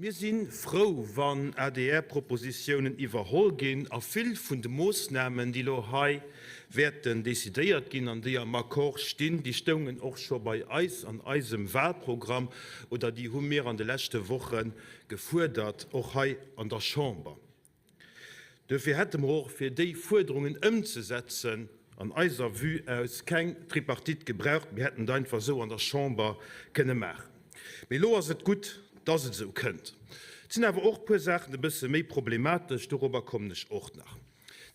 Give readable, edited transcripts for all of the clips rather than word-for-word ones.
Mir si frou, wann ADR-Propositiounen iwwerholl ginn a vill vun de Moossnamen, déi elo hei wäerten decidéiert ginn an déi am Accord stinn, déi stoungen och scho bei eis an eisem Wahlprogramm oder déi hu mir an de leschte Woche gefuerdert, och hei an der Chamber. Duerfir hätte mer och, fir déi Fuerderungen ëmzesetzen, an eiser Vue aus keng Tripartite gebraucht. Mir hätten et einfach esou an der Chamber kënne maachen. Mee elo ass et gutt, dass et esou kënnt. Et sinn awer och e puer Saachen e bësse méi problematesch, dorobber kommen ech och nach.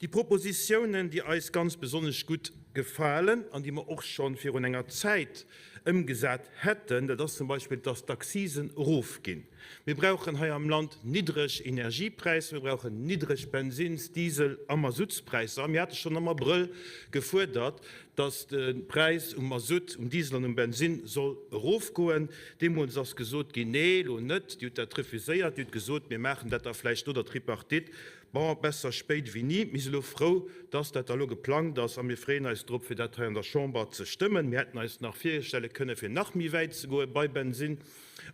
Déi Propositiounen, déi eis ganz besonnesch gutt gefalen an déi mer och scho virun enger Zäit ëmgesat hätten, dat ass zum Beispill, dass d'Accisen erofginn. Mir brauchen hei am Land niddreg Energiepräisser, mir brauchen niddreg Bensins-, Diesel a Masutspräisser. A mir hate schonn am Abrëll gefuerdert, dass de Präis um Masutt, um Diesel an um Bensinn soll erofgoen. Deemools ass gesot ginn, Nee, elo net. Dir hutt dat refuséiert. Dir hutt gesot, mir maachen dat da vläicht no der Tripartite. Bon, besser spéit wéi ni. Mir si lo frou, dass dat da lo geplangt ass a mir freeën eis drop, fir dat hei an der Chamber ze stëmmen. Mir hätten eis nach virstelle kënnen, fir nach méi wäit ze goe bei Bensinn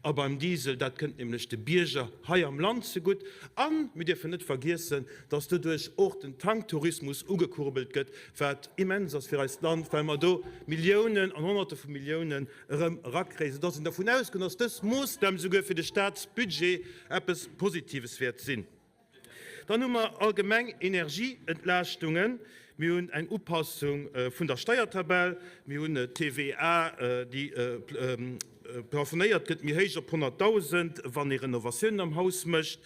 a beim Diesel. Dat kënnt nämlech de Bierger hei am Land zegutt. A mir dierfen net vergiessen, dass doduerch och den Tanktourismus ugekurbelt gëtt, wat immens ass fir eist Land, well mer do Milliounen an Honnerte vu Milliounen erëm erakréien, soudass een dervun ausgoen, dass dës Moossnam souguer fir de Staatsbudget eppes Positives wäert sinn. Dann hu mer allgemeng Energieentlaaschtungen, mir hunn eng Upassung vun der Steiertabell, mir hunn d'TVA, déi plafonéiert gëtt, méi héich op 100.000, wann ee Renovatiounen am Haus mécht.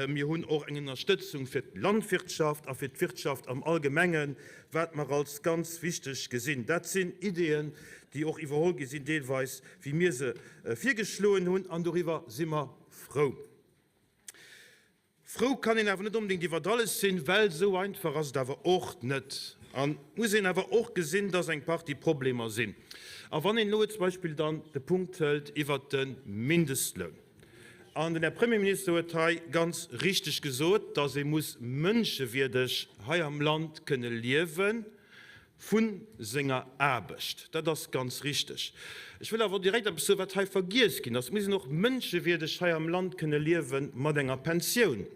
Mir hunn och eng Ënnerstëtzung fir d'Landwirtschaft a fir d'Wirtschaft am Allgemengen, wat mer als ganz wichteg gesinn. Dat sinn Ideeën, déi och iwwerholl gi sinn deelweis, wéi mir se virgeschloen hunn, an doriwwer si mer frou. Frou kann een awer net onbedéngt iwwert alles sinn, well esou einfach ass et awer och net. An et muss een awer och gesinn, dass eng Partie Problemer sinn. A wann een elo zum Beispill dann de Punkt hëlt iwwert de Mindestloun, an den Här Premierminister huet hei ganz richteg gesot, dass ee muss mënschewierdeg hei am Land kënne liewen, Vu senger Aarbecht. Dat ass ganz richteg. Ech wëll awer direkt eppes soen, wat hei vergiess ginn ass. Et muss een och mënschewierdeg hei am Land kënne liewe mat enger Pensioun.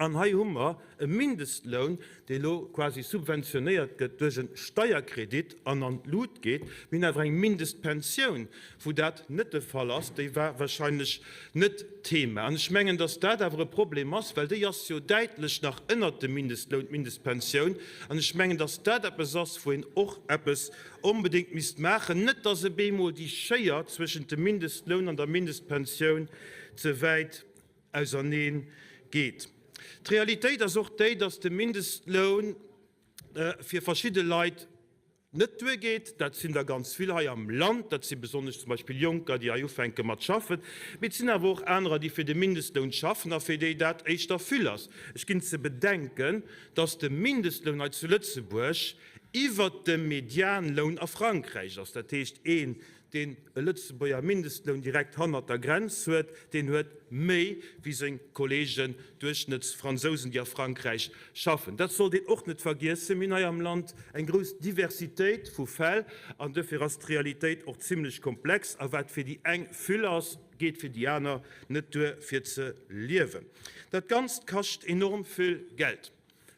An hei hu mer e Mindestloun, dee elo quasi subventionéiert gëtt duerch e Steierkredit an an d'Lut geet. Mir hunn awer eng Mindestpensioun, wou dat net de Fall ass. Déi war wahrscheinlech net Thema. An ech mengen, dass dat awer e Problem ass, well déi ass jo däitlech nach ënnert dem Mindestloun, d'Mindestpensioun. An ech mengen, dass dat eppes ass, wou een och eppes onbedéngt misst maachen, net dass e bemol déi Schéier zwëschent dem Mindestloun an der Mindestpensioun ze wäit ausernee geet. D'Realitéit ass och déi, dass de Mindestloun fir verschidde Leit net duergeet. Dat sinn der ganz vill hei am Land, dat si besonnesch zum Beispill Jonker, déi hei ufänke mat schaffen, mee et sinn awer och anerer, déi fir de Mindestloun schaffen a fir déi dat éischter vill ass. Ech ginn ze bedenken, dass de Mindestloun hei zu Lëtzebuerg iwwert dem Medianloun a Frankräich ass. Dat heescht, een, deen e Lëtzebuerger Mindestloun direkt hannert der Grenz huet, deen huet méi wéi seng Kollegen, Duerchschnëttsfransousen, déi a Frankräich schaffen. Dat sollt een och net vergiessen. Mir hunn hei am Land eng grouss Diversitéit vu Fäll an duerfir ass d'Realitéit och zimlech komplex. A wat fir déi eng vill ass, geet fir déi aner net duer fir ze liewen. Dat Ganzt kascht enorm vill Geld.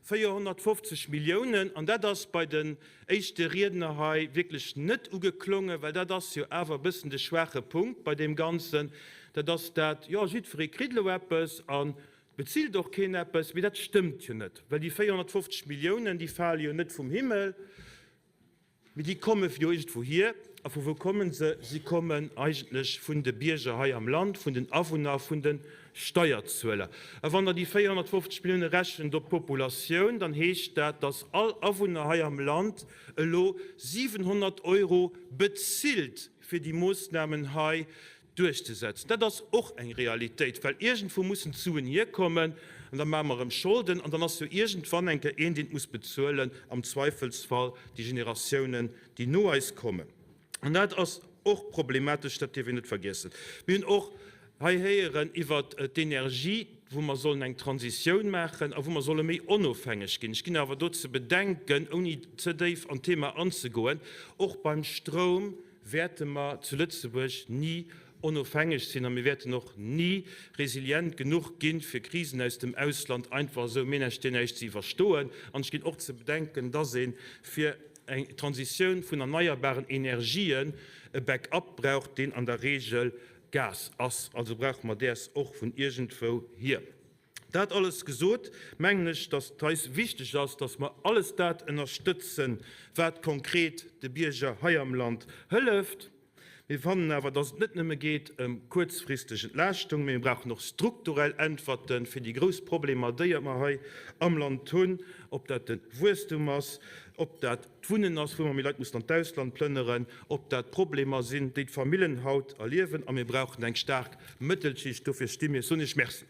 450 Milliounen, an dat ass bei den éischte Riedner hei wierklech net ugeklongen, well dat ass jo awer e bëssen de schwaache Punkt bei deem Ganzen, dat ass dat, jo, jiddweree kritt elo eppes a bezilt och keen eppes. Mee dat stëmmt jo net, well déi 450 Milliounen, déi fale jo net vum Himmel. Mee déi komme jo iergendwou hier. A vu wou kommen se? Si kommen eigentlech vun de Bierger hei am Land, vun den Awunner, vun de Steierzueler. A wann Der déi 450 Millioune rechent op d'Populatioun, dann heescht dat, datt all Awunner hei am Land elo 700 Euro bezilt, fir déi Moossnamen hei duerchzesetzen. Dat ass och eng Realitéit, well iergendwou mussen d'Suen hierkommen an da maache mer erëm Scholden an dann ass jo iergendwann eng Kéier een, deen et muss bezuelen, am Zweifelsfall déi Generatiounen, déi no eis kommen. An dat ass och problematesch, dat dierf een net vergiessen. Mir hunn och hei héieren iwwert d'Energie, wou mer sollen eng Transitioun maachen a wou mer solle méi onofhängeg ginn. Ech ginn awer do ze bedenken, ouni ze déif an d'Thema anzegoen, och beim Stroum, wäerte mer zu Lëtzebuerg ni. onofhängeg sinn a mir wäerten och ni resilient genuch ginn, fir Krisen aus dem Ausland einfach esou ménage dir näischt ze iwwerstoen. An ech ginn och ze bedenken, dass ee fir eng Transitioun vun erneierbaren Energien e Back-up brauch, deen an der Regel Gas ass. Also brauche mer däers och vun iergendwou hier. Dat alles gesot, mengen ech, dass et eis wichteg ass, dass mer alles dat ënnerstëtzen, wat konkret de Bierger hei am Land hëlleft. Mir fannen awer, dass et net nëmme geet ëm kuerzfristeg Entlaaschtung, mee mir brauchen och strukturell Äntwerte fir déi grouss Problemer, déi mer hei am Land hunn, ob dat de Wuesstum ass, ob dat d'Wunnen ass, wou ëmmer méi Leit mussen an d'Ausland plënneren, ob dat Problemer sinn, déi d'Famillen haut erliewen. A mir brauchen eng staark Mëttelschicht. Dofir sti mir. Soen ech Merci.